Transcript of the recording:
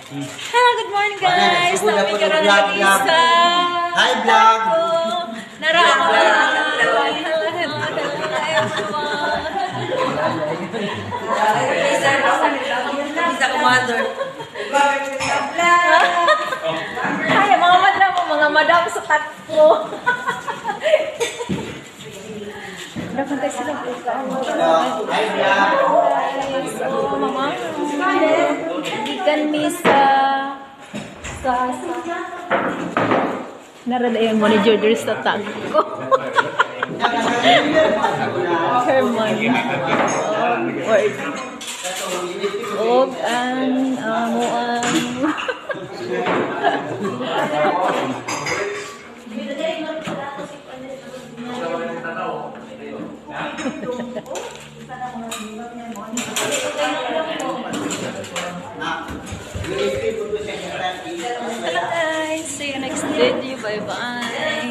Hello, good morning, guys. Wala, Namin karon vlog, vlog. Sa Hi, vlog. Nara ako. Hello, hello, hello, everyone. Isa commander. Ay, mga madam, mga madam sa tatlo. Dapat tayo sila buka. Hello. Hi, vlog. So, mama, gikan mi sa Narada yung manager diri sa tag ko. Herman. Word. Og ang amuang Na, USP po to siya sa Hello guys, see you next video. Bye bye.